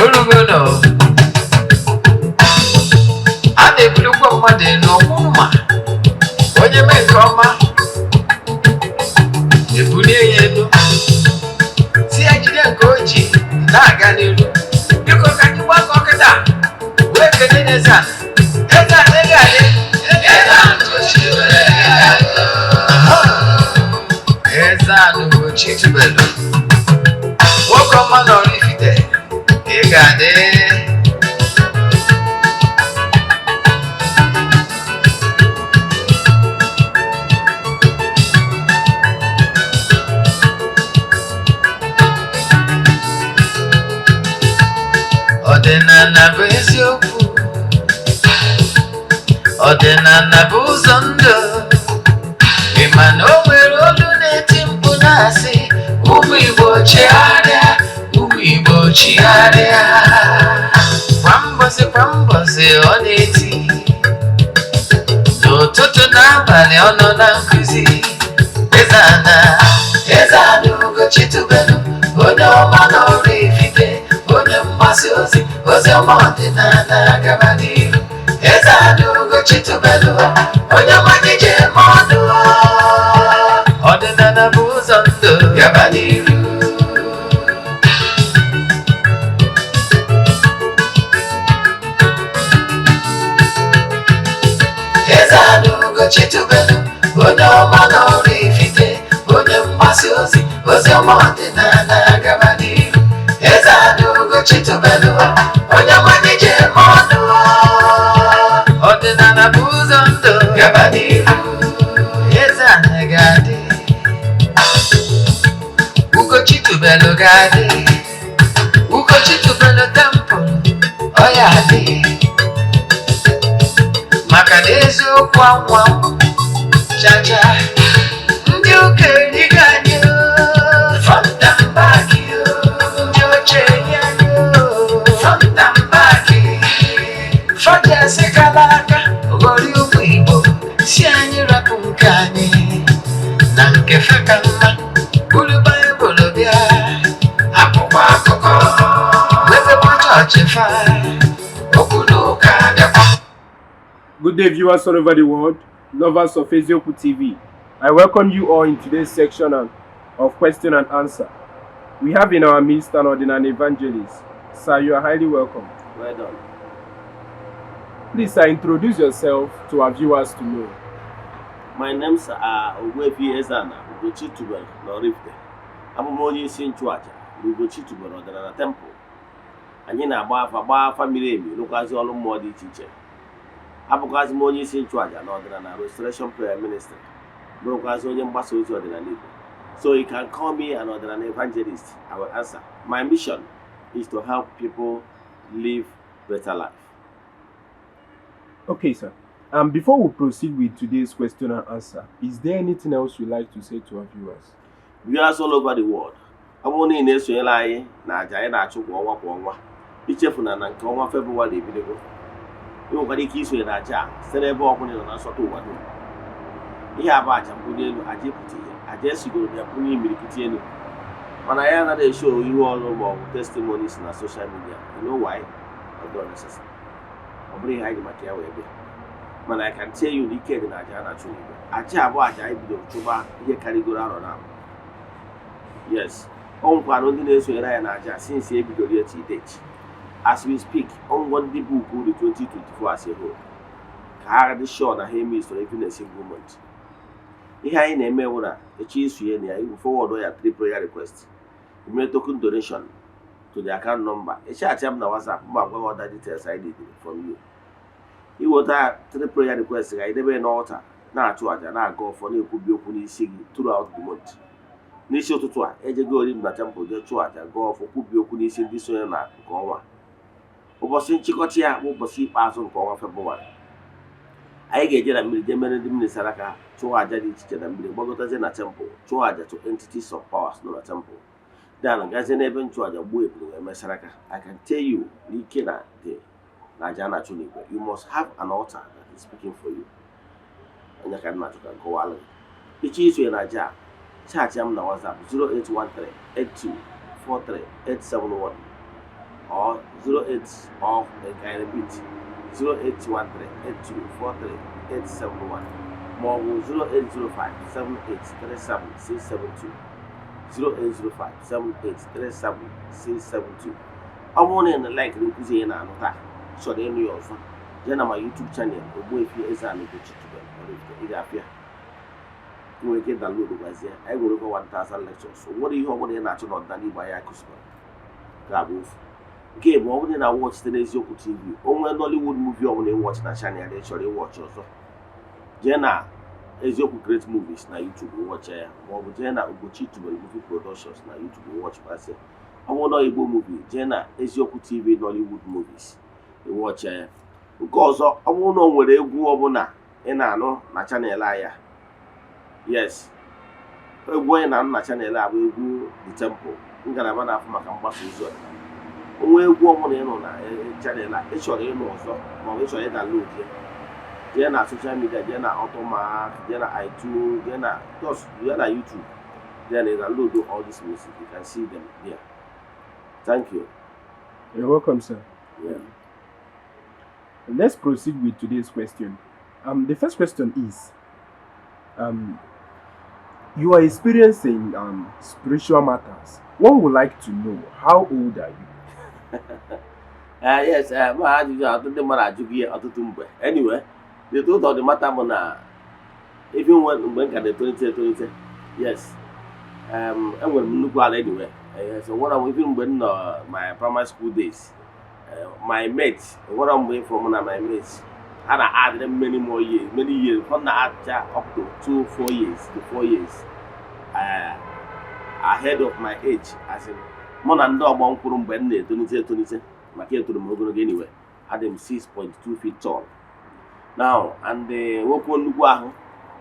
Orugo nọ. A na-ebulikwa mmadụ elu ọkwụ mma. Onye mee nke ọma, ebulie ya elu. Si ya jide nke o ji na-aga n'iru. Biko ka anyị gbakọ kịta wee kelee eze a. Eze a ị ga-adị. Eze a Aha. Eze a n'Ugochi tubelu. Nwoke ọma nọrọ ifite, ị ga-adị. Ọdịnala bụ eziokwu. Ọdịnala bụ ụzọ ndụ. Ị ma na o nwere olu na-eti mkpu na-asị, ụmụ Igbo chigharịa, ụmụ Igbo chigharịa. Kwa mbọsị kwa mbọsị ọ na-eti. N'ụtụtụ na abalị ọ nọ na nkụzi. Eze ana, eze ana Ugochi tubelu, onye ọma n'ọrụ ifite, onye mgbasa ozi, ozi ọma ọdịnala gaba n'ihu. Eze ana Ugochi tubelu, onye ọma gị ji eme ọnụ. Ọdịnala bụ ụzọ ndụ gaba n'ihu. Eze ana Ugochi tubelu, onye ọma n'ọrụ ifite, onye mgbasa ozi, ozi ọma ọdịnala gaba n'ihu. Eze ana Ugochi tubelu, onye ọma gị ji eme ọnụ. Ọdịnala bụ ụzọ ndụ gaba n'ihu. Eze ana ga-adị, Ugochi tubelu ga-adị, Ugochi tubelu temple, ọ ya adị. Maka na eziokwu anwụ anwụ chacha ndị ụka erigo anyị oo, front and back oo, ndị oche eri anyị oo, front and back. Fọdụ kala aka ghọrọ ụmụ Igbo si anyị rapụ nke anyị na nke fe ka mma buru Baịbụl bịa akwụkwọ akụkọ mepekwa chọọchị fa okwu na ụka bịakwa. Good day, viewers all over the world, lovers of Eziokwu TV. I welcome you all in today's section of question and answer. We have in our midst an Odinani evangelist. Sir, you are highly welcome. Well done. Please, sir, introduce yourself to our viewers to know. My name's Ogbuefi Eze-Ana Ugochi tubelu na Oraifite. Abụ m onye isi nchụaja na Ugochi tubelu ọdịnala temple. Anyị na-agba afa, gbaa afa miri emi, rụkwazi ọrụ mmụọ dị iche iche. Abụkwazi m onye isi nchụaja na ọdịnala Restoration Prayer Ministry, bụrụkwazi onye mgbasa ozi ọdịnala Igbo. So you can call me an ọdịnala evangelist. I will answer. My mission is to help people live better life. Okay, sir. Before we proceed with today's question and answer, is there anything else you'd like to say to our viewers? Viewers all over the world, ọ bụrụ na ị na-esonyere anyị na àjà anyị na-achụ kwa ọnwa kwa ọnwa, ichefuna na nke ọnwa Febụwarị ebidogo. Ị nwekwara ike isonye na àjà a site n'ebe ọ bụla ị nọ na nsọtụ ụwa dum. Ihe a bụ àjà mbuli elu, àjà ịpụta ihe, àjà esigoro ya bunye imirikiti elu, mana ya anaghị esho ihu ọrụ ma ọ bụ testimonies na social media. You know why? Ọ dịrọ necessary. Ọ bụrụ ihe anyị ji maka ya wee bịa, mana I can tell you na ike dị na àjà a na-achụ n'igwe. Àjà abụọ, àjà anyị bidoro chụba ihe karịgoro arọ na abụọ. Yes, ọ nwekwara ndị na-esonyere anyị na aja since e bidoro ya till date. As we speak, ọngwa ndị book the 2024 as a whole ka ha dị sure na ha emisoro even a single month. Ihe anyị na-eme bụ na echi isonye na ya, you forward ya three prayer request, ime token donation to the account number, echaatị m na WhatsApp ma gwa gị other details I need from you. Iweta three prayer request ga anyị debe n'altar, na-achụ àjà, na-aga ọfọ, na-ekwubi okwu n'isi gị throughout the month. N'isi ụtụtụ a, ejego ori m na temple jee chụọ àjà, gụọ ọfọ, kwubie okwu n'isi ndị sonye na nke ọnwa. Ụbọchị nchịkọta ya bụ ụbọchị ikpeazụ nke ọnwa Febụwarị. Anyị ga-eje na mmiri jee mere ndị mmiri sara aka, chụọ àjà dị iche iche na mmiri, gbagotazie na temple, chụọ àjà to entities of powers nọ na temple, then gazie n'ebe nchụàjà, gbuo ebulu wee mesara aka. I can tell you n'ike na dị na àjà a na-achụ n'igwe. You must have an altar that is speaking for you. Onye ka m na-achọ ka nkọwalụ gị. Ịchọ isonye na àjà a, chat m na WhatsApp 0813 82 43 871 or 08, or I repeat, 0813 8243 871 ma ọ bụ 0805 7837 672, 0805 7837 672. Ọ bụrụ na ị na-like nkụzi ị na-anụ taa, chọrọ ịnụ ya ọzọ, jee na ma YouTube channel Ogbuefi Eze-Ana Ugochi tubelu Oraifite, ị ga-afịa. Ị nwere ike download gwazie. Anyị nwere over 1000 lectures. O nwere ihe ọbụla ị na-achọ n'ọdịnala Igbo anyị akụzibara ga-abụ ofu nke bụ. Ọ bụrụ na ị na-watch site n'Eziokwu TV, o nwee Nollywood movie ọbụla ị watch na channel ị chọrọ ị watch ọzọ, jee na Eziokwu Great Movies na YouTube, watch ya, ma ọ bụ jee na Ugochi Tubelu Movie Productions na YouTube, watch kwasị. Ọ bụrụ na Igbo movie, jee na Eziokwu TV Nollywood Movies, watch ya. Nke ọzọ, ọ bụrụ na o nwere egwu ọbụla ị na-anụ na channel anyị, yes, egwu anyị na-anụ na channel a bụ egwu The Temple, ngalaba na-afụ maka mgbasa ozi ọdịnala. Onwe egwu ọbụla ị nụ na channel a ị chọrọ ịnụ ọzọ, maọbụ ị chọrọ ị download ya, jee na social media, jee na Automac, jee na iTunes, jee na just jee na YouTube, then you download all this music. You can see them there. Thank you. You're welcome, sir. Yeah. Let's proceed with today's question. The first question is, you are experiencing spiritual matters. One would like to know, how old are you? Yes, ma ajụjụ a, ọtụtụ ndị mmadụ ajụghị ya ọtụtụ mgbe. Anyway, the truth of the matter bụ na even when mgbe m ka na-etolite etolite, yes, enwere m nnukwu ala. Anyway, yes, nwere m. Even mgbe m nọ my primary school days, my mates, nwere mgbe ịfụ mụ na my mates ha na add many more years, many years, ụfọdụ na-acha up to 2, 4 years to 4 years ahead of my age. As in, mụ na ndị ọgbọ m kwuru mgbe m na-etolite etolite, maka etoro m ogologo. Anyway, adị m 6.2 feet tall now and nwoke nnukwu ahụ,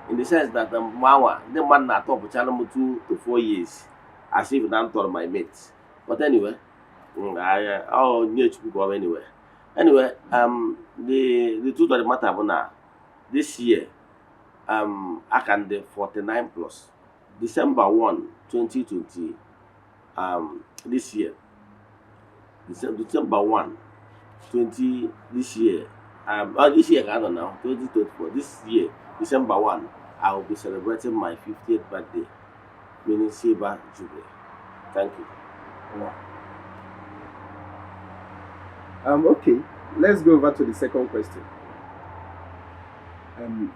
in the sense that mgbe anwa ndị mmadụ na-atọpụchala m 2 to 4 years as if na m tọrọ my mate. But anyway, ọ nye Chukwu ka ọ bụ. Anyway, the truth of the matter bụ na this year, aka ndị 49 plus, December 1 2020, this year, December 1 20 this year, this year ka anọ now, 2024, this year December 1, I will be celebrating my 50th birthday, meaning silver jubilee. Thank you. Wow. Okay, let's go over to the second question.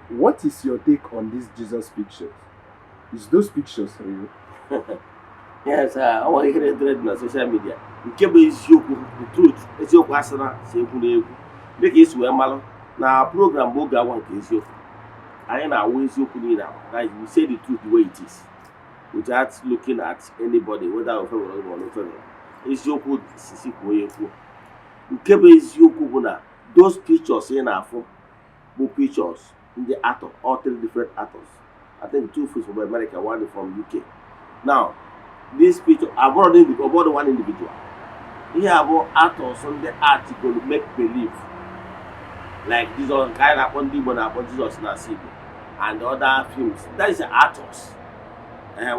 What is your take on these Jesus pictures? Is those pictures real? Yes, ọ nwere ihe na-edere dị na social media. Nke bụ eziokwu, the truth, eziokwu asịra si ekwu n'egwu. Dịka isi wee malụ na program bụ Oge Awa nke Eziokwu, anyị na-awụ eziokwu niile agba. That is, we say the truth the way it is without looking at anybody, whether o favor or no favor. Eziokwu sisi kwuo ya ekwuo. Nke bụ eziokwu bụ na those pictures ị na-afụ bụ pictures ndị actor, all three different actors. I think two from America, one from UK. Now this picture abụrụ the ọbụrụ one individual. Ihe a bụ actors ndị article make believe like Jesus, nke anyị na-akpọ, ndị Igbo na-akpọ Jesus na asị Igbo and other films. That is actors.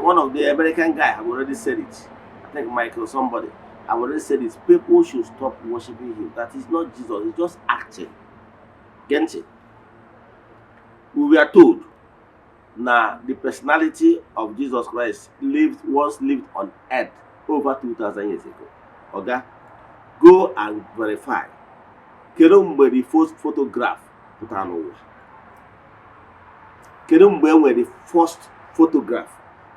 One of the American guy have already said it, I think Michael somebody have already said it. People should stop worshiping him. That is not Jesus, it's just acting. Gee ntị, we were told na the personality of Jesus Christ lived once lived on earth over 2000 years ago. Oga, go and verify. Kedu mgbe the first photograph pụtara n'ụwa? Kedu mgbe e nwere the first photograph?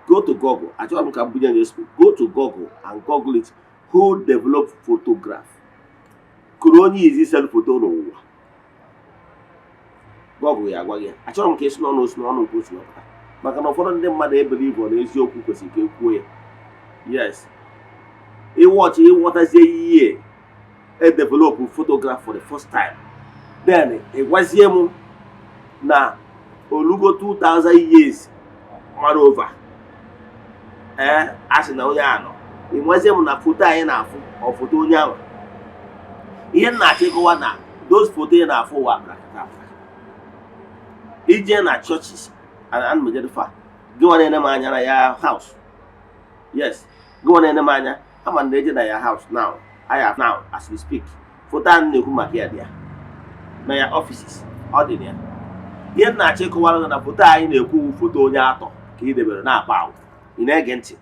Go to Google. Achọrọ m ka m bunye gị expo. Go to Google and google it. Who developed photograph? Kụrụ onye izi sel foto n'ụwa. Google ya agwa gị ya. Achọrọ m ka esi n'ọnụ osi n'ọnụ nke osi wepụta, maka na ụfọdụ ndị mmadụ ebelieve na eziokwu kwesịrị ka e kwuo ya. Yes, ịwọchị ịghọtazie ihe e develop photograph for the first time, then ị gwazie m na olugo 2000 years mara over. Ee, a sị na onye a nọ, ị gwazie m na foto anyị na-afụ ọ foto onye ahụ. Ihe m na-achọ ịkọwa na those foto ị na-afụ ụwa abracadabra. Ije na churches and ana m ejedefa gị nwa na-ene m anya na ya house. Yes, gị nwa na-ene m anya. Ama na eje na ya house now, I have now as we speak, foto a na-ekwu maka ya dị ya na ya offices, ọ dị na ya. Ihe m na-achọ ịkọwara gị na foto anyị na-ekwu bụ foto onye atọ ka ị debere na-akpa ahụ. Ị na-ege ntị,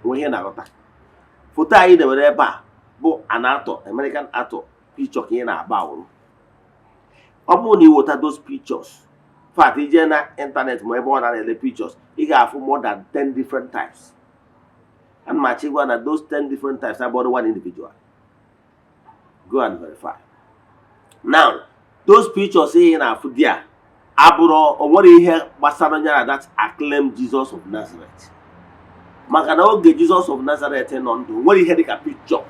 nwe ihe na-aghọta? Foto anyị debere ebe a bụ an actor, American actor picture ka ị na-agba awụrụ. Ọ bụrụ na ị weta those pictures fact, ije na internet ma ebe ọ na-ele pictures, ị ga-afụ more than 10 different types. Ana m achọ ịgwa na those 10 different types abụrụ one individual. Go and verify. Now, those pictures ị na-afụ dị a abụrụ o nwere ihe gbasara onye na that acclaimed Jesus of Nazareth, maka na oge Jesus of Nazareth nọ ndụ, o nwere ihe dịka picture.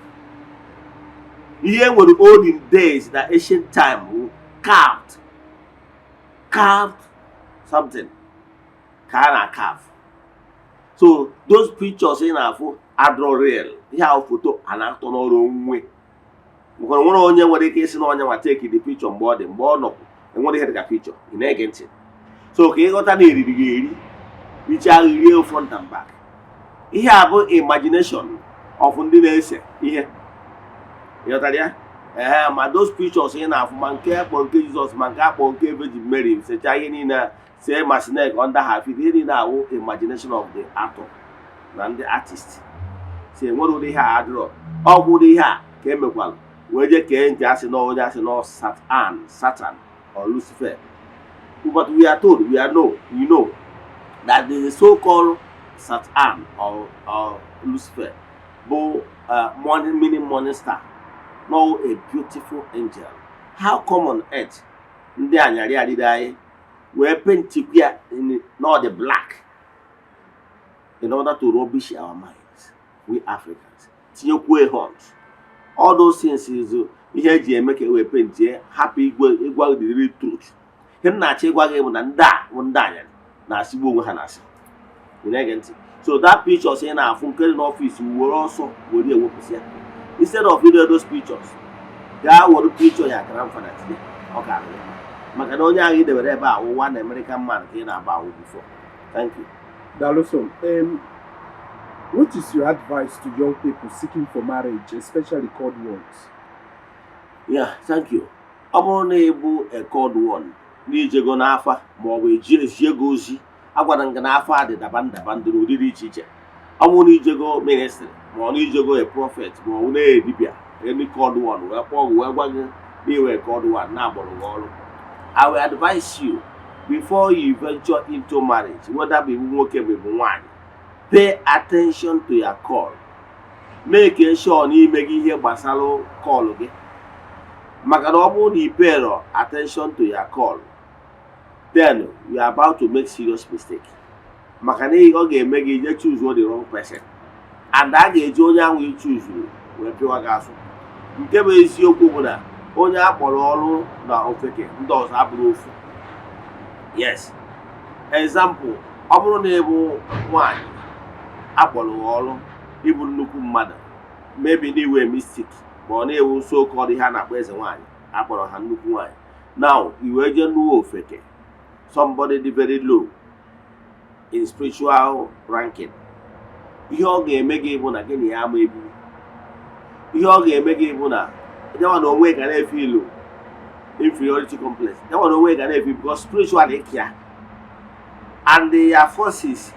Ihe e nwere olden days na ancient time bụ carved something ka a na-carve. So those pictures ị na-afụ adịrọ real. Ihe ahụ foto a na-atọ n'ọrụ onwe, maka na nwere onye nwere ike isi na onye nwa take the picture mgbe ọ dị, mgbe ọ nọkwu, enwere ihe dịka picture. Ị na-ege ntị? So ka ịghọta na eriri gị eri richa agha rie front and back. Ihe a bụ imagination of ndị na-ese ihe. Ịghọtara ya? Ee, ma those pictures ị na-afụ, ma nke akpọ nke Jizọs, ma nke akpọ nke Virgin Mary, sechaa ihe niile, see ma snake under her feet, ihe niile awụ imagination of the actor na ndị artist. Si enwere ụdị ihe a adịrọ. Ọgwụ ụdị ihe a ka emekwalụ wee jee kee nke asị na onye asị na Satan or Lucifer. But we are told, we are know we know that the so-called Satan or Lucifer bụ morning, meaning morning star, no, a beautiful angel. How come on earth ndị anyarị arịrị anyị wee paintikwa ya not the black in order to rubbish our minds, we Africans, tinyekwuo horns? All those things is ihe eji eme ka e wee paintie, hapụ igwe ịgwa the real truth. Ihe m na-achọ ịgwa gị bụ na ndị a bụ ndị anyarị na-asịgbu onwe ha na-asị. Ị na-ege ntị? So that pictures ị na-afụ nke dị n'office, were ọsọ were ewepụsị ya. Instead of ide those pictures, gaa were picture ya grandfather tinye, ọ ka ya, maka na onye ahụ ị debere ebe a wụ one American man ka ị na-aba awụ before. Thank you. Daalụ so. What is your advice to young people seeking for marriage, especially called ones? Yeah, thank you. Ọ bụrụ na ị bụ a called one, n'ijego n'afa ma ọ bụ eji ezie gị ozi, agwara m gị na afa dị daba ndaba ndị n'ụdị dị iche iche. Ọ bụrụ na ijego ministry, ma ọ na ijego a prophet, ma ọ bụ na dibịa, any called one wee kpọọ gị wee gwa gị na iwe called one na-agbọrọ gị ọrụ, I will advise you, before you venture into marriage, whether bụ nwoke ma bụ nwaanyị, pay attention to your call. Make sure na ime gị ihe gbasara call gị, maka na ọ bụrụ na ị pay attention to your call, then you are about to make serious mistake, maka na ọ ga-eme gị je choose the wrong person, and a ga-eji onye ahụ ị chuzuru wee pịwa gị azụ. Nke bụ eziokwu bụ na onye a kpọrọ ọrụ na ofeke ndị ọzọ abụrụ ofu. Yes, example, ọ bụrụ na ị bụ nwaanyị akpọrọ gị ọrụ ịbụ nnukwu mmadụ, maybe na iwe mystic, ma ọ na-ewu so called ihe a na-akpọ eze nwaanyị, akpọrọ ha nnukwu nwaanyị. Now i wee jee nụwa ofeke, somebody dị very low in spiritual ranking, ihe ọ ga-eme gị bụ na gị na ya ama ebu. Ihe ọ ga-eme gị bụ na nyanwa na onwe ga na-efe ilu inferiority complex, nyanwa na onwe ga na-efe, because spiritually ya and their forces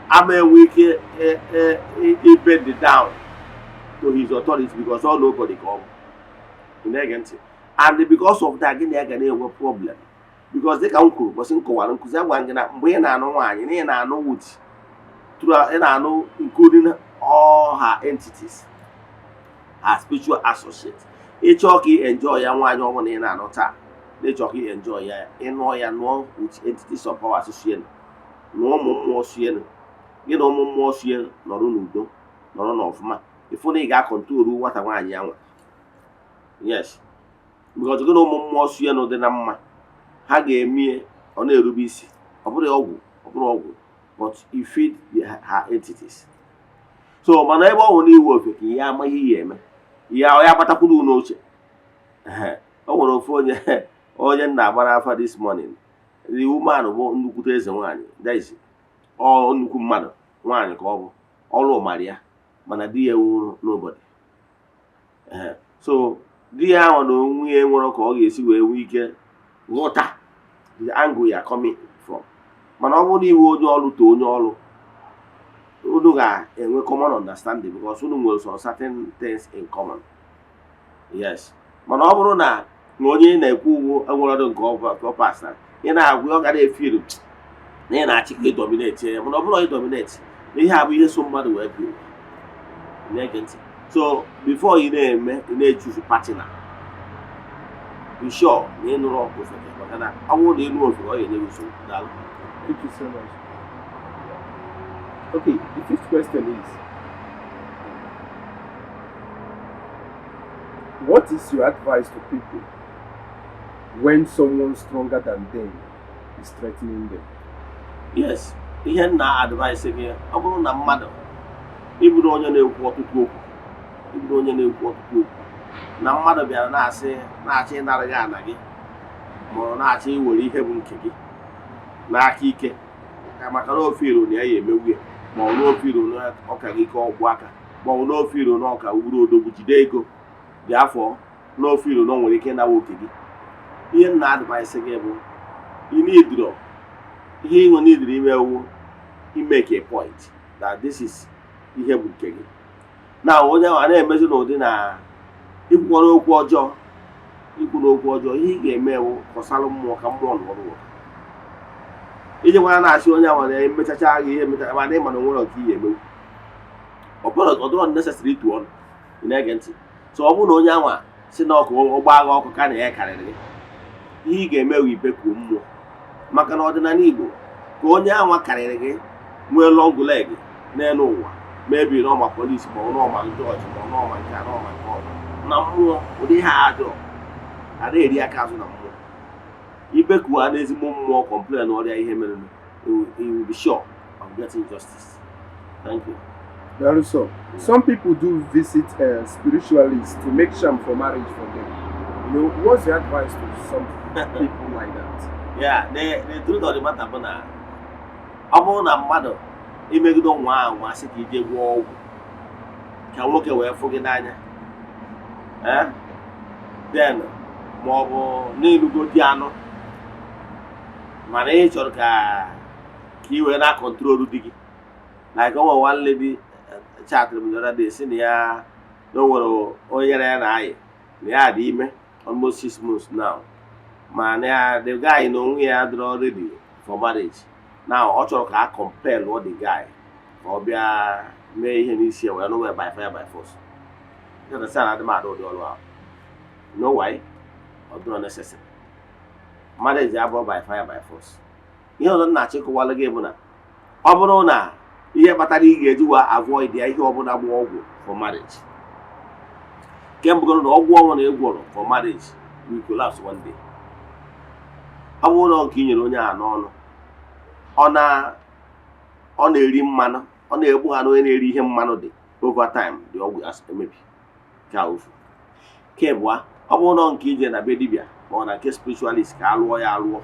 ama enwe ike bend down to his authority, because all nobody ka ọ bụ. Ị na-ege ntị? And because of that, gị na ya ga na-enwe problem, because dịka m kwuru ụbọchị m kọwara nkụzi, agwa m gị na mgbe ị na-anụ nwaanyị, na ị na-anụ with ị na-anụ including all her entities, her spiritual associates. Ịchọọ ka ị enjoy ya, nwaanyị ọbụla ị na-anụ taa, na ịchọ ka ị enjoy ya, ịnụọ ya, nụọ with entities of power sienu, nụọ ụmụ mmụọ sienu, gị na ụmụ mmụọ sie nọrọ n'udo, nọrọ n'ọfụma, ịfụ na ị ga-acontrol nwata nwaanyị ya nwa. Yes, because gị na ụmụ mmụọ sienu dị na mma, ha ga-emie ọ na-erube isi. Ọ bụrụ ọgwụ, ọ bụrụ ọgwụ, but you feed her entities. So mana ebe ọ nwụ n'iwu ofe ka ihe amaghị ihe eme ya, ya gbatakwuru n'oche. O nwere ofu onye nna agbara afa this morning. The woman bụ nnukwute eze nwaanyị, that is, ọ nnukwu mmadụ nwaanyị ka ọ bụ, ọrụ mara ya. Mana di ya wuru n'obodo. Ee, so di ya ahụ na onwe ya nwere ka ọ ga-esi wee nwee ike ghọta the angle ya coming from. Mana ọ bụrụ na iwe onye ọrụ to onye ọrụ, unu ga-enwe common understanding because unu nwere some certain things in common, yes. Mana ọ bụrụ na na onye ị na-ekwu ugwu enwere ọdụ nke ọ pasara, ị na-agwa, ọ ga na-efiru na ị na-achị ka ị dominate ya. Mana ọ bụrụ ị dominate na ihe a bụ ihe so mmadụ wee bi ụwa. Ị na-ege ntị? So before ị na-eme, ị na-echuzu partner, be sure na ị nụrụ ofeke, maka na ọ bụrụ na ị nụrụ ofeke, ọ ga-enye gị nsogbu. Daalụ. Thank you so much. Okay, the fifth question is, what is your advice to people when someone stronger than them is threatening them? Yes, ihe m na-advise gị, ọ bụrụ na mmadụ ịbụrụ onye na-ekwu ọtụtụ okwu, ịbụrụ onye na-ekwu ọtụtụ okwu, na mmadụ bịara na-asị na-achọ ịnara gị ana gị, ma ọ na-achọ iwere ihe bụ nke gị n'aka ike, ka maka na ofe iro na ya ya emegbu ya, ma ọ n'ofe iro na ọka gị ike ọgwụ aka, ma ọ n'ofe iro na ọka wuru odogwu jide ego dị afọ, n'ofe iro na o nwere ike ịnawa oke gị, ihe m na-advise gị bụ ị nidiro ihe ịṅụ n'idiri ime ewu imeke a point that this is ihe bụ nke gị na onye ahụ a na-emezi n'ụdị na ikwukọrọ okwu ọjọọ, ikwu n'okwu ọjọọ. Ihe ị ga-eme ewu kọsalụ mmụọ ka mmụọ nọrọ ụwa iji nwara na-asị onye ahụ na-emechacha gị ihe emechacha, mana ịma na onwere nke ihe emewu, ọ bụrụ ọ dịrọ necessary itu ọnụ. Ị na-ege ntị? So ọ bụrụ na onye anwa si na ọkụ ọgba agha ọkụ ka na ya karịrị gị, ihe ị ga-eme bụ ibekuo mmụọ, maka na ọdịnala Igbo ka onye anwa karịrị gị nwee long leg n'elu ụwa, mebi n'ọma polisi, ma ọ n'ọma jọji, ma ọ n'ọma nke a, n'ọma nke ọzọ, na mmụọ ụdị ihe a adịrọ ada eri aka azụ na mmụọ. Ibekuo ha n'ezigbo mmụọ, complain ọrịa ihe mere, you will be sure of getting justice. Thank you. Very so. Some people do visit spiritualists to make charm for marriage for them. What's your advice to some people like that? Yeah, the truth of the matter bụ na ọ bụrụ na mmadụ imegide nwa ahụ nwa sị ka ije gwọọ ọgwụ ka nwoke wee fụ gị n'anya, eh? Then ma ọ bụ n'ịlụgo di anụ, mana ị chọrọ ka ị wee na-acontrol di gị, like o nwere one lady chatịrị m the other day, sị na ya na o nwere onye nyere ya na ayị na ya dị ime almost 6 months now, ma na ya the guy na onwe ya adịrọ ready for marriage now. Ọ chọrọ ka a compel the guy ka ọ bịa mee ihe n'isi ya wee nụwa by fire by force. You understand? Adị m ada ụdị ọrụ ahụ. You know why? Ọ dịrọ necessary. Marriage abụọ by fire by force. Ihe ọzọ m na-achọ ịkọwalụ gị bụ na ọ bụrụ na ihe kpatara ị ga-eji wa avoid ya, ihe ọbụla bụ ọgwụ for marriage, nke mbụgoro na ọgwụ ọbụla ị gwọrọ for marriage will collapse one day. Ọ bụrụ na nke i nyere onye a n'ọnụ, ọ na-eri mmanụ, ọ na-egbu ha na onye na-eri ihe mmanụ dị, over time dị ọgwụ emebi ka ofu. Nke abụọ, ọ bụrụ na nke ije na be dibịa ma ọ na nke spiritualist ka alụọ ya alụọ,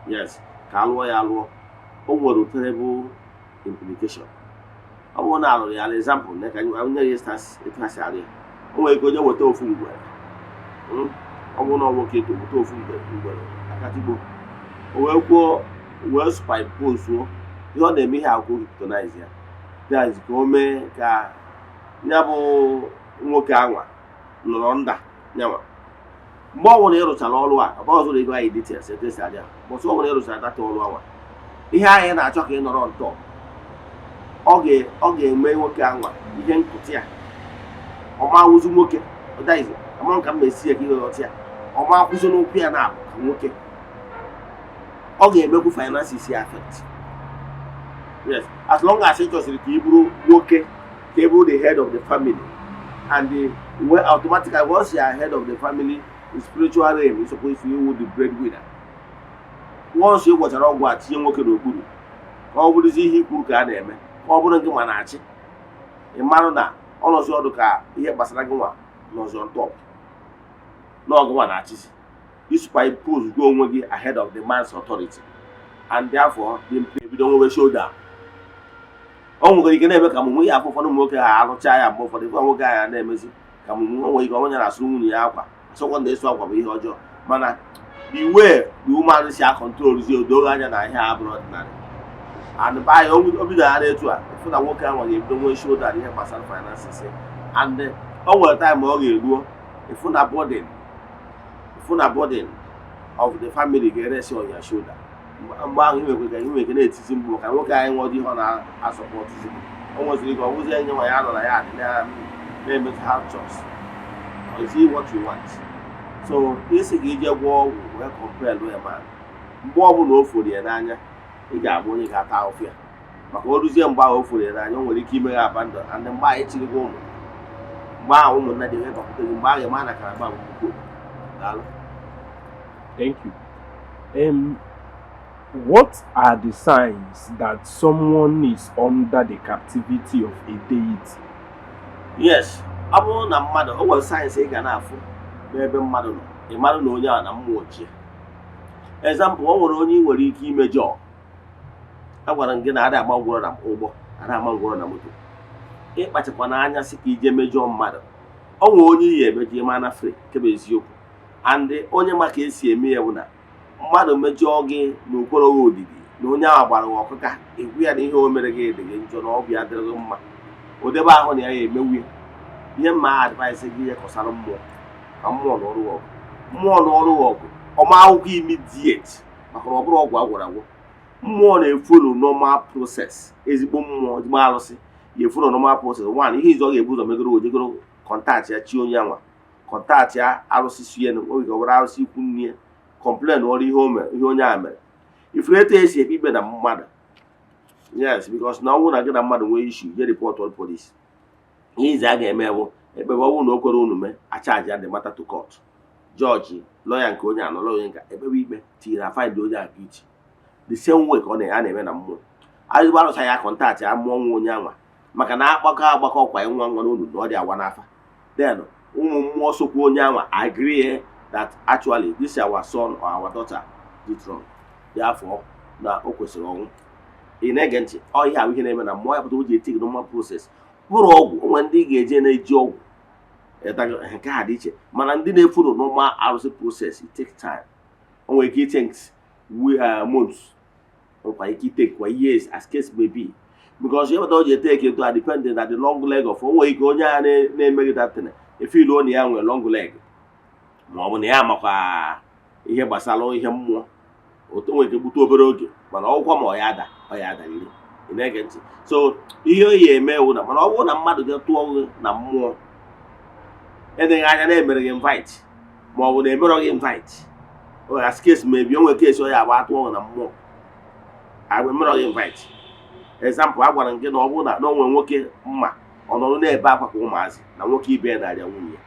yes, ka alụọ ya alụọ, o nwere terrible implication. Ọ bụrụ na alụrụ ya, example na ka nye ya instance etu ha si alụ ya, o nwere ike onye weta ofu ngwere, ọ bụrụ na ọ nwoke eto weta ofu ngwere, ngwere akatigbo, o wee kwuo wee superimpose ihe ọ na-eme, ihe akwụkwọ hypnotize ya, that is ka o mee ka ya bụ nwoke anwa nọrọ nda nyanwa. Mgbe ọ bụla ị rụchara ọrụ a, ọ bụghị ọzọ ego anyị details etu esi adị, bọsụ ọ bụla ị rụchara data ọrụ anwa, ihe ahụ ị na-achọ ka ị nọrọ ntọ, ọ ga-eme nwoke anwa ihe nkụtị ya ọma awụzi nwoke ọdaizi ọma ka m esi ya ka ihe ghọta ya ọma akwụzi n'ụkwụ ya na-abụ ka nwoke. Ọ ga-emekwu finances ya affect. Yes, as long as ị chọsiri ka ị bụrụ nwoke, ka ị bụrụ the head of the family, and the well, automatically once you are head of the family in spiritual realm, you supposed to be the breadwinner. Once ị gwọchara ọgwụ a tinye nwoke n'okpuru ka ọ bụrụzi ihe ikwuru ka a na-eme, ka ọ bụrụ gị nwa na-achị, ị marụ na ọnọzi ọdụ ka ihe gbasara gị nwa nọzi on top, na ọgụ nwa na-achịzi, you superimpose go onwe gị ahead of the man's authority, and therefore the ebido nwewe shoulder. O nwere ike na-eme ka mụmụ ihe afọ. Ụfọdụ ụmụ nwoke ha arụcha ya. Mgbe ụfọdụ, ife nwoke ahụ na-emezi ka mụmụ, o nwere ike onye na-asụ nwunye ya akwa, asọkwa na ịsụ akwa bụ ihe ọjọọ, mana the way the woman si a-controlzi, odoghị anya na ihe a bụrụ ọdịnala. And by o bido ya na-etu a, ịfụ na nwoke ahụ ga-ebido nwee shoulder ihe gbasara finances, and o nwere time ọ ga-eruo, ịfụ na burden of the family ga-eresi on your shoulder. Mgbe ahụ inwe ike na-etiti mgbu maka nwoke anyị nwe ihe ọ na-asọpọtụzi. O nweziri ike ọ bụzie enye nwa ya nọ na ya dị na-emetụ house chores. Is it what you want? So isi ka ije gwọọ ọgwụ wee compel a man, mgbe ọbụla o foro ya n'anya, ị ga-abụ onye ga-ata ahụfụ ya, maka o ruzie mgbe ahụ o foro ya n'anya, o nwere ike ime ya abandon. And mgbe ahụ echiri gị ụmụ, mgbe ahụ ụmụnna dị ihe bakwute gị, mgbe ahụ ịma na karama bụ nnukwu. Daalụ. Thank you. What are the signs that someone is under the captivity of a deity? Yes, ọ bụrụ na mmadụ, o nwere signs ị ga na-afụ n'ebe mmadụ nọ, ị mara na onye a na mmụọ ji ya. Example, o nwere onye ị nwere ike imejọ. A gwara m gị na ada ama ngwụrọ na ụgbọ, ada ama ngwụrọ na moto. Ịkpachakwa n'anya sị ka ije mejọọ mmadụ, ọ nwere onye iyi emejọ, ịma na free, nke bụ eziokwu. And onye ma ka esi eme ya bụ na mmadụ mejọọ gị na okporo odidi na onye ahụ gbara gị ọkụka, egwu ya na ihe o mere gị dị gị njọ, na ọ bụ ya dịrị gị mma, odebe ahụ na ya ya emewu ya. Ihe mma advice gị, ihe kọsara mmụọ ka mmụọ na ọrụ ọgụ, mmụọ na ọrụ ọgụ ọma akwụkwọ immediate, maka na ọ bụrụ ọgwụ agwọrọ agwọ, mmụọ na-efollow normal process. Ezigbo mmụọ, ezigbo arụsị ga-efollow normal process. One, ihe izu ọ ga-ebu ụzọ megoro, ojegoro contact ya chi onye anwa, contact ya arụsị sienu oge, ọ bụrụ arụsị ikwu nne ya, complain ọrụ ihe o mere, ihe onye a mere. Ifuru etu esi ekpe ikpe na mmadụ? Yes, because na ọ bụrụ na gị na mmadụ nwee issue, je report all police, ihe ize a ga-eme bụ ekpebe. Ọ bụrụ na o kwere unu mee, acharge ya the matter to court, judge, lawyer nke onye anọ, lawyer nke ekpebe ikpe tinyere na find onye a guilty. The same way ka ọ na a na-eme na mmụọ. Azụgbo arụcha ya contact ya mmụọ nwa onye anwa, maka na akpakọ agbakọ kwa nwa nwa n'unu na ọ dị awa n'afa. Then ụmụ mmụọ sokwa onye anwa agree that actually this our son or our daughter did wrong, therefore na o kwesịrị ọnwụ. Ị na-ege ntị? Ọ ihe ahụ ihe na-eme na mmụọ ya pụta, o ji etake normal process. Mkpụrụ ọgwụ, onwe ndị ga-eje na-eji ọgwụ nke ha dị iche, mana ndị na-efollow normal arụsị process, it take time. O nwere ike itake months, nwekwa ike itake kwa years, as case may be, because ihe pụta o ji etake etu a depending na the long leg of. O nwere ike onye agha na-emeghị that efeeluo na ya nwere long leg, ma ọ bụ na ya makwa ihe gbasara ihe mmụọ otu, nwere ike gbute obere oge, mana ọgwụkwa ma ọ ya ada, ọ ya adariri. Ị na-ege ntị? So ihe o yi eme wụ na, mana ọ bụrụ na mmadụ je tụọ gị na mmụọ, edeghị anya na-emere gị invite, ma ọ bụ na emerọ gị invite, as case may be. O nwere case ọ ya agba atụọ gị na mmụọ, emerọ gị invite. Example, a gwara m gị na ọ bụrụ na o nwere nwoke mma ọ nọrọ na-ebe akwa ka ụmụazị na nwoke ibe ya na-arịa nwunye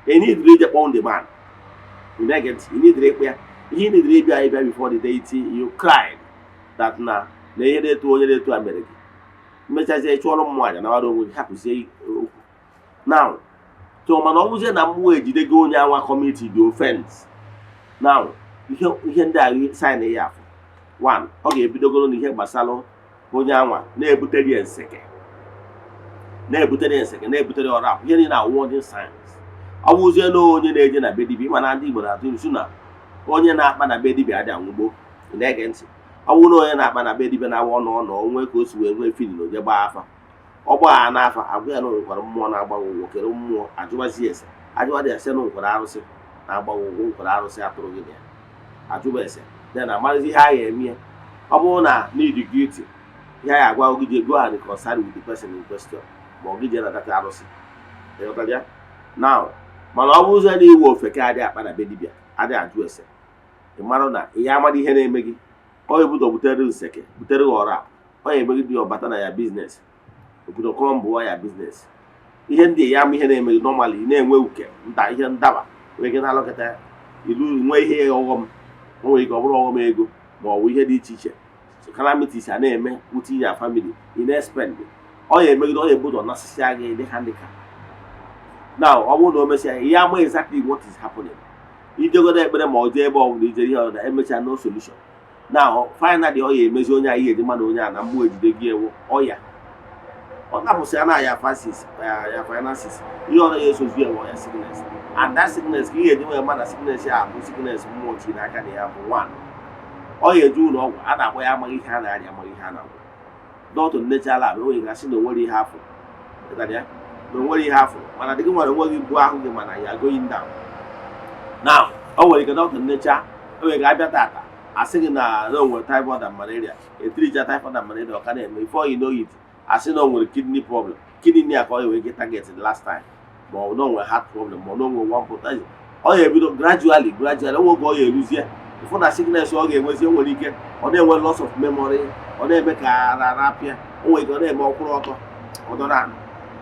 ya, ị nidiri ije kpọọ the man. Ị na-ege ntị? Ị nidiri ịkpụ ya. Ihe ị nidiri ịbịa before the deity, you cried that na ihe na-etu onye na-etu a mere gị, mmechazie chụọrọ mmụọ aja, nawara onwe gị, hapụzie okwu now. So mana ọ bụzie na mmụọ ejidego onye anwa commit the offense now, ihe ndị a sign ya afụ. One, ọ ga-ebidogoro n'ihe gbasara onye anwa na-ebutere ya nseke, na-ebutere ya nseke, na-ebutere ya ọrụ akwụ, ihe niile na warning signs. Ọ bụzie na onye na-eje na be dibịa, ịma na ndị Igbo na-atụ nsu na onye na-akpa na be dibịa adị anwụgbo. Ị na-ege ntị? Ọ bụrụ na onye na-akpa na be dibịa na-awa ọnụ ọnụ onwe ka o si wee nwee feeling, oje gbaa afa, ọ gbaa n'afa, agwa ya na o nwekwara mmụọ na-agbaghị ụgwọ kere mmụọ, ajụbazi ese, ajụbadị ese na nwekwara arụsị na-agbaghị ụgwọ, nwekwara arụsị atụrụ gị na ya, ajụba ese, then amarụzi ihe a ga-eme ya. Ọ bụrụ na need guilty, ihe a ga-agwa gị, je go and reconcile with the person in question, ma ọ gị jee na data arụsị. Ịghọtara ya now? Mana ọ bụrụzie na iwe ofeke adịghị akpa na be dibịa, adịghị ajụ ese, ị mara na ihe amara ihe na-eme gị, ọ ebudo butere nseke, butere gị ọra, ọ ya emegide ya, ọbata na ya business, obodo crumble ya business, ihe ndị ya ama ihe na-eme gị. Normally, ị na-enwe uke nta, ihe ndaba nwere ike na-alọkọta ilu, nwee ihe ọghọm, o nwere ike ọ bụrụ ọghọm ego ma ọ bụ ihe dị iche iche. So calamities a na-eme within your family, ị na-expend, ọ ya emegide, ọ ya ebudo nasịsịa gị dị handicap. Now, ọ bụrụ na o mesịa, ihe ama exactly what is happening, ijegodo ekpere ma ọ jee ebe ọ bụla ijere, ihe ọbụla emechaa, no solution. Now finally, ọ ya emezi onye a ihe eji mmadụ, onye a na mmụọ ejide gị ewu ọya. Ọ napụsị ya na ya finances, ya finances, ihe ọ naghị esozi ya ya sickness. And that sickness ka ị ga-eji nwee mmadụ, sickness ya bụ sickness mmụọ tiri aka na ya. Bụ one, ọ ga-eje ụlọ ọgwụ, a na-akpọ ya, amaghị ihe a na-arịa, amaghị ihe a na-agwọ. Dọkịta nnechala abụ enweghị gasị na onwere ihe afọ ya, na onwere ihe afọ, mana dị gị nwere onwe gị bụ ahụ gị, mana ya going down now. O nwere ike dọkịta nnecha, o nwere ike abịa tata, asị gị na o nwere typhoid and malaria, etiricha typhoid and malaria, ọ ka na-eme. Before you know it, asị na o nwere kidney problem, kidney ya ka ọ nwere ike target the last time, ma ọ bụ na o nwere heart problem, ma ọ na o nwere one point. Ọ ga-ebido gradually, gradually. Onwe oge ọ ga-eruzie, ịfụ na sickness ọ ga-enwezi, o nwere ike ọ na-enwe loss of memory, ọ na-eme ka ara rapịa, o nwere ike ọ na-eme ọkwụrụ ọtọ, ọ nọrọ ala,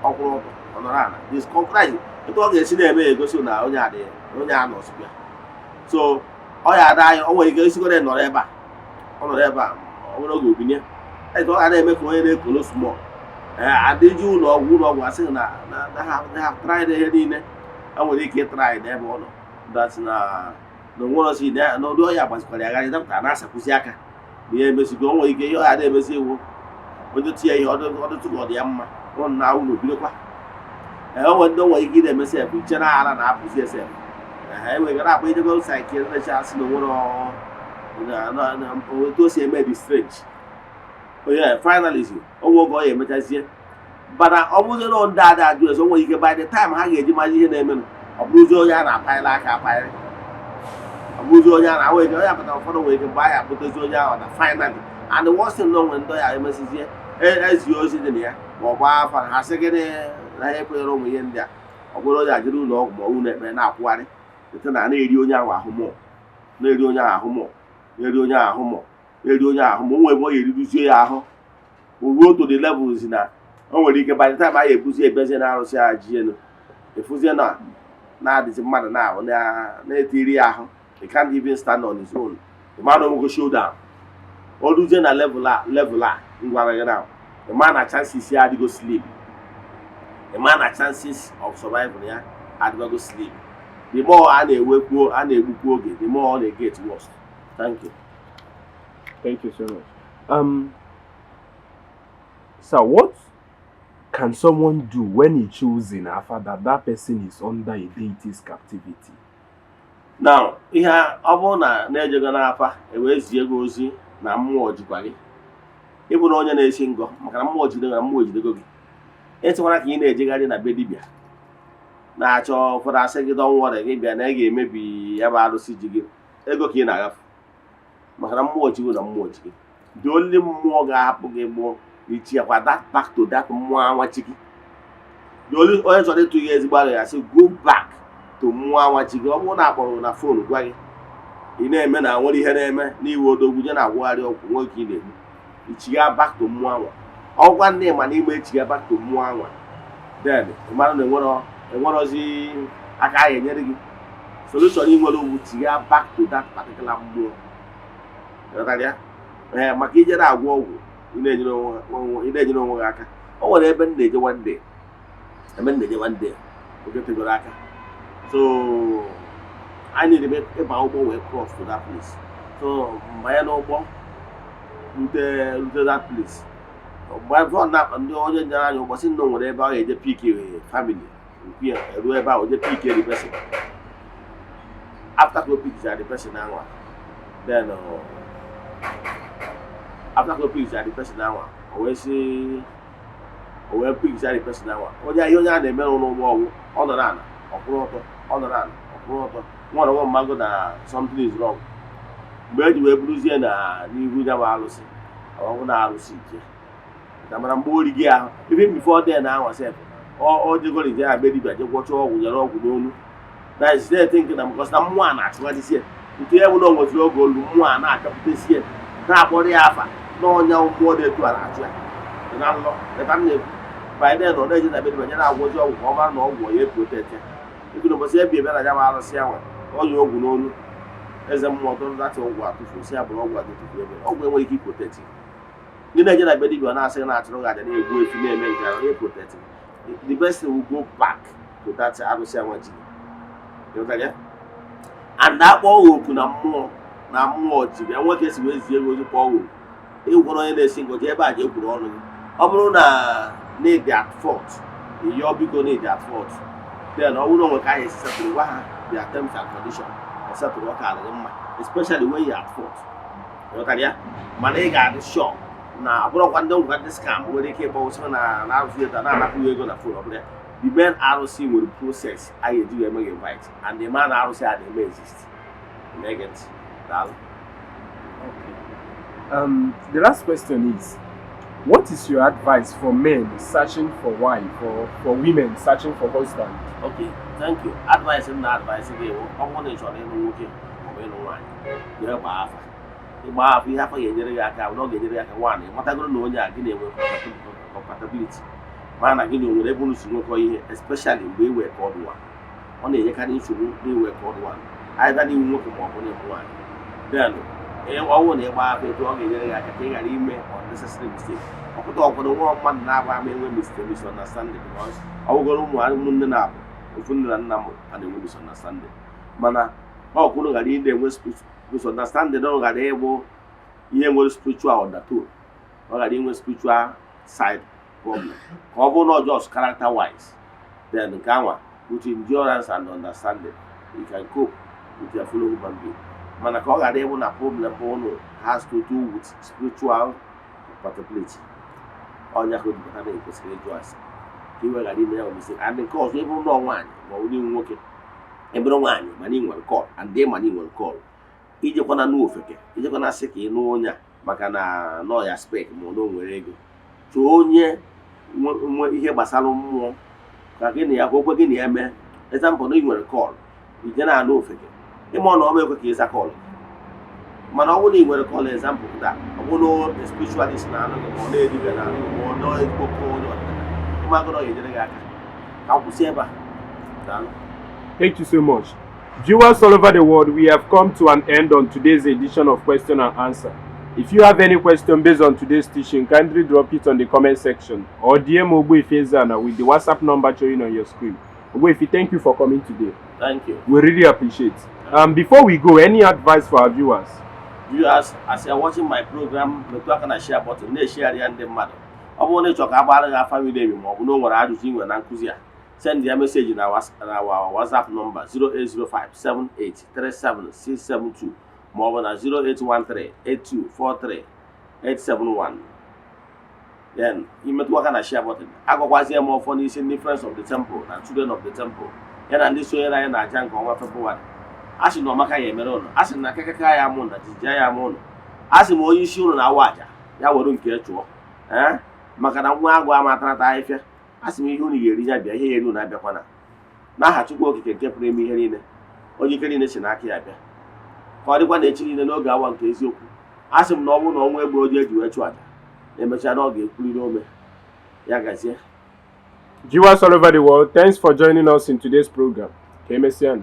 ọkwụrụ ọtọ, ọ nọrọ ala, discomfort. Etu ọ ga-esi na-eme ya egosi na onye adịghị, onye a nọsịkwa. So ọ ya ada anya, o nwere ike isigoro nọrọ ebe a, ọ nọrọ ebe a, ọ nwere oge obinye etu ọ ga na-eme ka onye na-ekolo small. Ee, adịji ụlọ ọgwụ, ụlọ ọgwụ asị na na ha tried ihe niile e nwere ike ịtry n'ebe ọ nọ, that na onwerozi na ụdị ọya gbazikwara ya gharị. Dọkịta na-asakwụzi aka na ihe emesigo. O nwere ike ihe ọ ga na-emezi iwu, onye tinye ihe ọdụtụ ka ọ dị ya mma, ọ na ụlọ bidokwa. Ee, o nwere ndị o nwere ike ị na-emesi sef iche na ara na-apụzi esef. Ee, enwere ike na-akpọ ijego psychiatrist na asị na onwere otu o si eme dị strange. Onye finally, onwe oge ọ ya emechazie, mana ọ bụzie na ndị ada ajụ eze, o nwere ike by the time ha ga-eji mazi ihe na-emenụ, ọ bụrụzie onye a na-apanyere aka apanyere, ọ bụrụzie onye a na-awa ike onye apụta. Ụfọdụ nwere ike mgbe ahụ akpụtezi onye ahụ na finally. And the worst thing na onwe ndị ya emesizie ezi ozi dị na ya, ma ọ gbaa afa, ha sị gịnị na ha ekwenyere ụmụ ihe ndị a. Ọ bụrụ onye ajiri ụlọ ọgwụ ma ọ ụlọ ekpere na-akwụgharị site na na-eri onye ahụ ahụ mụọ, na-eri onye ahụ ahụ mụọ, na-eri onye ahụ mụọ, na-eri onye ahụ mụọ. Onwe ebe ọ ga-eriruzie ya ahụ, o ruo to the levels na o nwere ike by the time a ga-ebuzi ebezie na arụsị a ji elu, efuzie na na-adịzi mmadụ na ahụ na-etiri ya ahụ. He can't even stand on his own. The man onwego showdown, o ruzie na level a, level a ngwara gị now, the man na chances ya adịgo slim, the man na chances of survival ya adịbago slim. The more a na-ewekwuo, a na-egbukwu oge, the more ọ na-get worse. Thank you. Thank you so much. So what can someone do when he chooses in Afa that that person is under a deity's captivity? Now, ihe ọ bụrụ na na-ejego n'afa, ewee zie gị ozi na mmụọ jikwa gị, ịbụ na onye na-esi ngọ maka na mmụọ jidego, na mmụọ ejidego gị, ịtụkwara ka ị na-ejegharị na be dibịa na-achọ. Ụfọdụ asị gị, "Don't worry," gị bịa na ị ga-emebi ya bụ arụsị ji gị ego ka ị na-agafu, maka na mmụọ ji gị, na mmụọ ji gị. The only mmụọ ga-ahapụ gị bụ ichiakwa that back to that mmụọ anwachi gị. The only onye chọrọ ịtụ gị ezigbo aro ya sị, go back to mmụọ anwachi gị. Ọ bụrụ na akpọrọ na phone gwa gị, ị na-eme na nwere ihe na-eme n'iwe odogwu je na-agwụgharị ọgwụ nwe ka ị na-egbu, ichigha back to mmụọ anwa. Ọgwa ndị ma n'ime echigha back to mmụọ anwa, then ị mara na enwero enwerozi aka ahụ enyere gị solution. Ị nwere ugwu chigha back to that particular mmụọ. Ịghọtara ya? Ee, maka ije na-agwọ ọgwụ, ị na-enyere onwe gị aka. O nwere ebe m na-eje one day, ebe m na-eje one day, oge tegoro aka. So I need ịba ụgbọ wee cross to that place. So mbanye n'ụgbọ, rute that place. Mgbe afọ na ndị onye nyere anyị ụbọchị nnọọ nwere ebe ọ ga-eje pick family nke ya, eruo ebe ahụ, je pick the person. After ka o pick the person ahụ, then after ka o pick the person ahụ, o wee sị, o wee pick the person ahụ, onye ihe onye a na-emerụ n'ụgbọ ọgwụ, ọ nọrọ ala, ọ kwụrụ ọtọ, ọ nọrọ ala, ọ kwụrụ ọtọ. Nwa na nwa mmago na something is wrong. Mgbe eji wee buruzie na n'ihu ya bụ arụsị, ọ bụ na arụsị ike ka mara mgbe ori gị ahụ. Even before then ahụ sef, ọ jegoro ije ya be dibịa, je gwọcha ọgwụ, nyere ọgwụ n'onu na is think na because na mmụọ a na-achụgharịsi ya, nke ya bụ na o nweziri oge olu mmụọ a na-achọpụtasị ya, na-akpọrọ ya afa na ọnya mmụọ dị etu a na-achụ ya dị na nlọ ebe m na-ekwu. By then ọ na-eje na be dibịa nye na-agwọzi ọgwụ ka ọ mara na ọgwụ ya eprotect ya. Ebi na ụbọchị ebi ebe na ya bụ arụsị ahụ, ọnya ọgwụ n'onu, eze mmụọ tụrụ datị ọgwụ atụfu, si ya bụrụ ọgwụ atụfu ebe ọgwụ enweghị ike iprotect. Ndị na-eje na be dibịa na-asị gị na-achụrụ gị aja, na-egbu efi, na-eme nke ahụ, protect. The best thing will go back to that arụsị anwa ji. Ịghọtara ya? And akpọ gị oku na mmụọ, na mmụọ ji bịa nwoke si wee zie gị ozi, kpọọ gị oku, ịgwara onye na-esi ngọji ebe a ji ekwuru ọnụ gị. Ọ bụrụ na Na ịdị at fault, ịyọọ biko na ịdị at fault. Then ọ bụrụ na onwe ka anyị esi setụrụ, gwa ha their terms and condition, esetụrụ ọka adịghị mma, especially when you are at fault. Ịghọtara ya? Mana ị ga-adị sure na abụrụkwa ndị ngwa ndị scam nwere ike ịgba ụsị na arụsị ego na-anapụ ego na phone. Ọ bụla the main arụsị nwere process a ga-eji wee eme gị invite, and the man arụsị a na-eme exist. Na-ege ntị. Daalụ. Okay. The last question is, what is your advice for men searching for wife or for women searching for husband? Okay, thank you. Advice m na advice gị bụ, ọ bụrụ na ị chọrọ ịlụ nwoke maọbụ ịlụ nwaanyị, jee gbaa afa. Ịgba afa, ihe afa ga-enyere gị aka bụ na ọ ga-enyere gị aka, nwaanyị, ịmatagoro na onye a gị na-enwe compatibility, mana na gị na onwere ebe unu si nwekọ ihe, especially mgbe iwe called one. Ọ na-enyekarị nsogbu n'iwe called one, either n'iwu nwoke ma ọ bụ n'ịbụ nwaanyị. Then ọ bụrụ na ịgba afa etu, ọ ga-enyere gị aka ka ị ghara ime unnecessary mistake. Ọpụta ọkwado nwa mmadụ na-agba ama enwe misunderstanding, because ọ bụgoro ụmụ ụmụnne na-abụ ofu nne na nna m a na-enwe misunderstanding, mana ọ kwuru ghara ị na-enwe misunderstanding, ọ ghara ịbụ ihe nwere spiritual undertone, ọ ghara inwe spiritual side problem, ka ọ bụrụ na ọ just character wise. Then nke anwa, with endurance and understanding, you can cope with your fellow human being. Mana ka ọ ghara ịbụ na problem bụ ụnụ has to do with spiritual compatibility. Ọnya ka o jikọta na ekwesịrị ịjụ ase ka i wee ghara ime ya mistake. And nke ọzọ, ịbụrụ nọọ nwaanyị ma ọ bụ n'inwe nwoke, ịbụrụ nwaanyị mana ị nwere call, and ị mana ị nwere call, ijekwana nụ ofeke, ijekwana sị ka ị nụ onye a maka na nọọ ya spec ma ọ na o nwere ego. Chọọ onye nwe ihe gbasara mmụọ ka gị na ya ka o kwe gị na ya mee. Example, na ị nwere call, ije na-anụ ofeke, ịma ọ na ọma ekwe ka ịza call. Mana ọ bụrụ na ị nwere call, example taa, ọ bụrụ na spiritualist na-anụ gị, ma ọ na-edibịa na-anụ gị, ma ọ na ezigbo onye ọdịnala, ịmagoro, ọ ga-enyere gị aka. Ka m kwụsị ebe a. Daalụ. Thank you so much. Viewers all over the world, we have come to an end on today's edition of Question and Answer. If you have any question based on today's teaching, kindly drop it on the comment section or DM Ogbuefi Ezana with the WhatsApp number showing on your screen. Ogbuefi, thank you for coming today. Thank you. We really appreciate. Before we go, any advice for our viewers? Viewers, as you are watching my program, metụ aka na share button, na-eshare ya ndị mmadụ. Ọ bụrụ na ị chọrọ ka a gbara gị afa miri emi, ma ọ bụ na o nwere ajụjụ ị nwere na nkụzi a, send ya message na our WhatsApp number 08057837672, ma ọ bụ na 08138243871. Then imetụ aka na share button. Agwakwazie m ọfọ n'isi ndị Friends of the Temple na Children of the Temple, ya na ndị sonyere anyị na aja nke ọnwa Febụwarị. A sị na ọmaka ya emere ụnụ, a sị na akakaka ya amụ na jijia ya amụ ụnụ. A sị m onye isi ụnụ na-awa aja ya were nke chụọ ee, maka na nwa agụ ama atarata ahịfịa. A sị m ihe unu ga-eri ya bịa, ihe ya eri unu abịakwana. N'aha Chukwu Okike nke pụrụ ime ihe niile, onye ike niile si n'aka ya bịa, ka ọ dịkwa na echi niile n'oge awa nke eziokwu. A sị m na ọ bụrụ na ọnwa egburu oji eji wee chụọ aja, emechaa na ọ ga-ekwuriri ome ya. Gazie. Viewers all over the world, thanks for joining us in today's program. Ka emesịa.